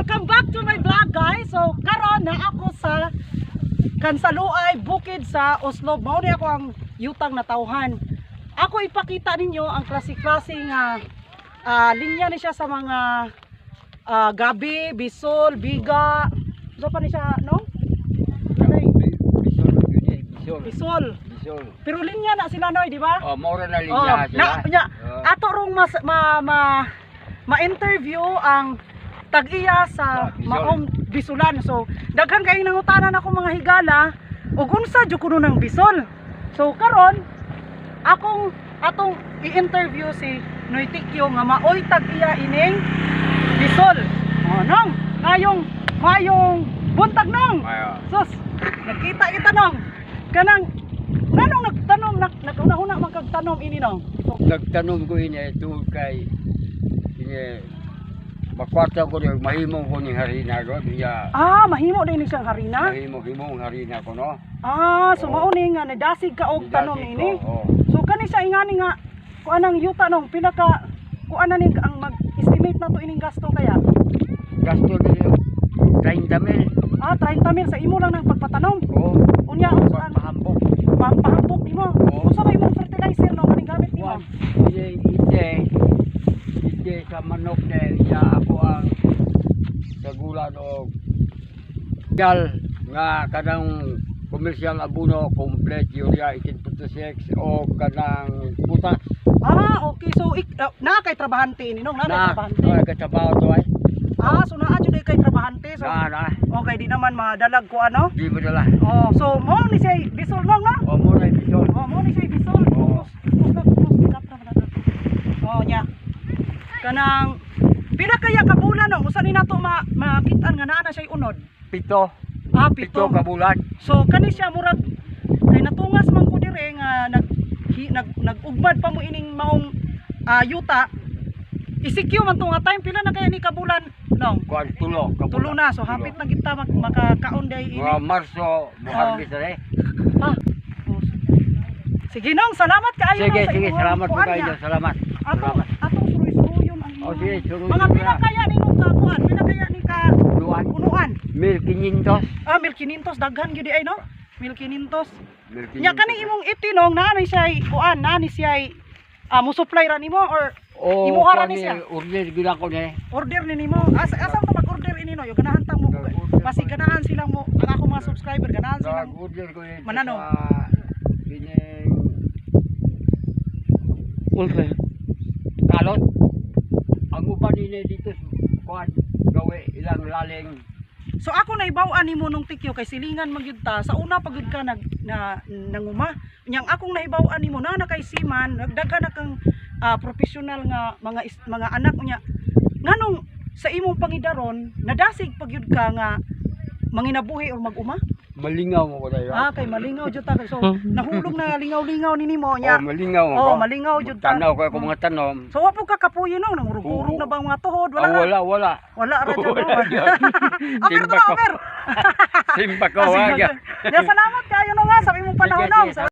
Welcome back to my vlog, guys. So karon na ako sa Kansaluay, bukid sa Oslob. Mao ni ako ang yutang natawhan. Ako ipakita ninyo ang klase-klase nga linya ni siya sa mga gabi, bisol, biga. So pa ni siya, no? Anay, Bisol, yun eh, bisol. bisol. Bisol. Pero linya na sila, noy, di ba? Oh, maura na Oh, linya sila. na, nya, Oh. ato rong mas, ma, ma, ma-interview ang tag-iya sa Sa Bisol. maong bisulan. So, daghan kayong nangutanan ako, mga higala, ug unsa jud kuno ng bisol. So, karon akong atong i-interview si Noy Tikyo nga maoy tag-iya ining bisol. Oh, nong, ngayong mayong buntag, nong. Ayo. Sus, nagkita kita, nong. Kanang nganong nagtanom naguna-huna man kag tanom ini, nong? Nagtanom ko ini tungod kay ini makwarta ko rin, mahimo ko ni harina ko. Niya, Ah, mahimo din ni siyang harina. mahimo himong harina ko, no? Ah, so Oo. mao ni nga nidasig ka og tanom Nidasig ini. ko, oo. So kani siya ingani nga kuan ang yuta, nong, pinaka kuan na ning ang mag-estimate na to ining gasto kaya. Gasto niyo 30 mil. Ah, 30 mil sa imo lang ng pagpatanom. Oo. Unya unsa ang Pahambok. pampahambok nimo? Oo. Unsa ba imong fertilizer, no, kaning gamit nimo? Kuan, ini ite, ite sa manok ne, iya ako ang sagulan og gal nga kanang commercial abono complete urea 18.6 o kanang butas. Ah, okay. So naa kay trabahante ini, nong, naa kay Na trabahante. na katrabaho to ay. Ah, so naa jud kay trabahante. So Na na okay, di naman madalag ko ano. Di mo dala. Oh, so mo ni siya bisol, nong, no? O mo na bisol. Oh, mo ni siya bisol. Oo. Focus, focus na, focus kapra man na. Oh, nya. Kanang pila kaya ka bulan, no? Usa ni nato makitaan nga naa na siya unod? 7. Ah, 7 7. ka bulan. So kani siya murag kay natungas man ko dire nga nag hi, nag nag-ugmad pa mo ining maong yuta. ECQ man to nga time, pila na kaya ni ka bulan, nong? Kuan, 3 ka bulan. 3 na, so hapit na kita makakaon day ini. Mga Marso mo harvest na eh. Ah. Oh, sige, nong, salamat kaayo, Sige, nong, sa sige, imong salamat po kuan kayo, niya. salamat. Atong Salamat. atong suroy-suroyon ang Oh, sige, suroy. Mga pila kaya nimo ka kuan? Pila kaya ni ka Luan. punuan? 1,500. Ah, 1,500, daghan gyud ay, no? 1,500. 1,500. Nya kani imong itinong naa ni siya kuan, naa ni siya mo supply ra nimo or Oh, imuha ra kuan ni siya? Order gyud ako ni. Order ni nimo? Asa asa ta mag-order ini, no? Yo ganahan ta mo Nag-order basi ko. ganahan silang mo ang ako mga subscriber ganahan silang Nag-order ko ni Manano? sa kining Ultra. kalot. Ang uban nila dito sa kuan gawe ilang laling. So ako naibaw-an nimo nung tikyo kay silingan man gyud ta sa una pa gyud ka nag na nanguma. Nyang akong nahibaw-an nimo na kay seaman, nagdaghan na kang professional nga mga anak unya. Nganong sa imong pangidaron nadasig pa gyud ka nga manginabuhi or mag-uma? Malingaw mo ko tayo. Ah, kay malingaw jud ta kay so nahulog na lingaw-lingaw ni nimo Oh, nya. malingaw mo Oh, ko. malingaw jud ta. Tanaw ko akong mga tanom. So wa po ka kapuyo, no, nangurug-urug na ba ang mga tuhod? Wala Ah, ra. wala, wala. Wala ra jud. Wala No? jud. Aber Simba to ko. aber. Simba ko, Ah, wag. sige. Ya, salamat kayo no nga sa imong panahon, Sige, nong. sige.